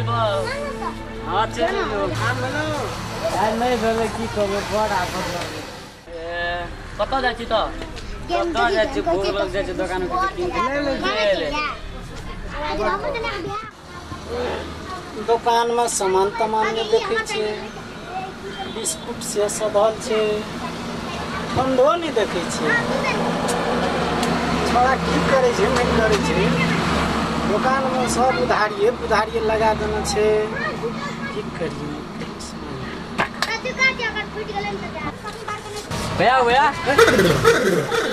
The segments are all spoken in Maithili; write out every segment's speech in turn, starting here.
जेबो। हां चल जो। काम भेलो? आइ नहि भेलै की कहबै, बड़ आफत भऽ। कतऽ जाइ छी तऽ? कतऽ जाइ छी? भोर लग जाइ छी दोकान में किछु कीन के। दोकान में सामान तमान नहि देखै छियै, बिस्कुट से सधल छै, ठंडो नहि देखै छियै। छोड़ा की करै छै नहि करै छै, दोकान में सब उधारिये पुधारिये लगा देने छै। की करिए? भैया भैया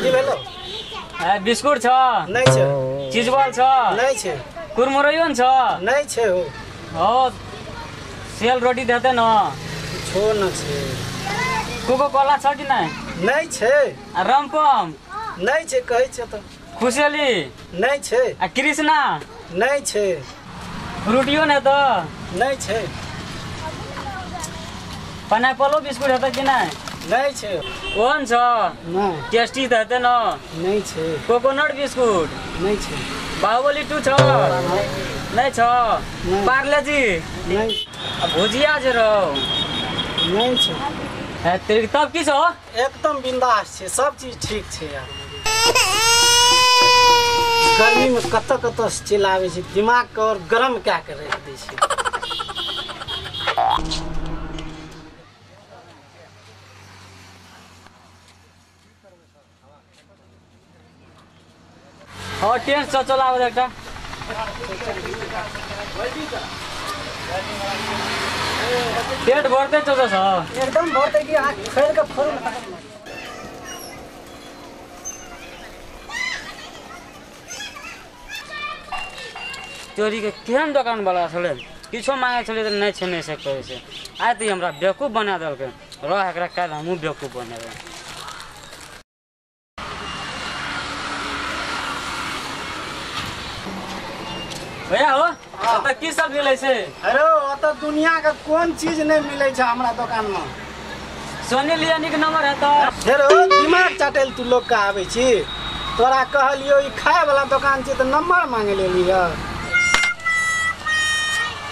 की भेलो? बिस्कुट छ? नहीं छै। चीजबॉल छ? नहीं छै। कुरमुरैयो न छ? नहीं छै हो। हो सेल रोटी देते न? कुछो न छै। कोको कोला छ कि नहीं? नहीं छै। आ रमपम? नहीं छै, कहै छै तऽ। खुशेली? नहीं छै। आ कृष्णा? नहीं छै। रोटियो ने तऽ? नहीं छै। पाइनएप्पलो बिस्कुट हेतै कि नहीं? नहीं छै। कोन छ? नहीं। टेस्टी तऽ हेतै न? नहीं छै। Coconut biscuit? नहीं छै। बाहुबली 2 छ? नहीं छ। पार्लेजी? नहीं। आ भुजिया जे रहो? नहीं छै। है तेरी तब की छ? एकदम बिंदास छै, सब चीज ठीक छै यार। गर्मी में कतऽ कतऽ से चलि आबै छै, दिमाग के और गरम कए के राखि दै छै। हाँ टेंट से चला आबै एकटा। पेट भरते चल सर, एकदम भरते कि आँख खोल के फोड़। चोरी के केहन दोकान वाला छलै, किछो मांगे छलै तऽ नहि छै नहि से कहै छै। आइ तऽ हमरा बेवकूफ बना देलकै, रह एकरा काल्हि हमहूँ बेवकूफ बनेबै। भैया हो ओतऽ की सब मिलै छै? अरे ओतऽ दुनिया के कोन चीज नहीं मिलै छै हमरा दोकान में। सोनी लियोनी के नंबर है तऽ? हेरो दिमाग चाटै लए तू लोग के आबै छी, तोरा कहलियो ई खाय वाला दोकान छै तऽ नंबर मांगे लेली।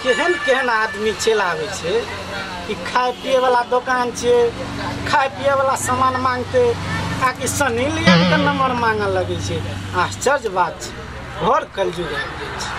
केहन केहन आदमी चलि आबै छै कि खाय पिए वाला दोकान छै, खाय पिए वाला सामान मांगते आकि सनी लियोनी के नंबर मांगऽ लगै छै। आश्चर्य बात छै, घर कलयुग आबि गेल छै।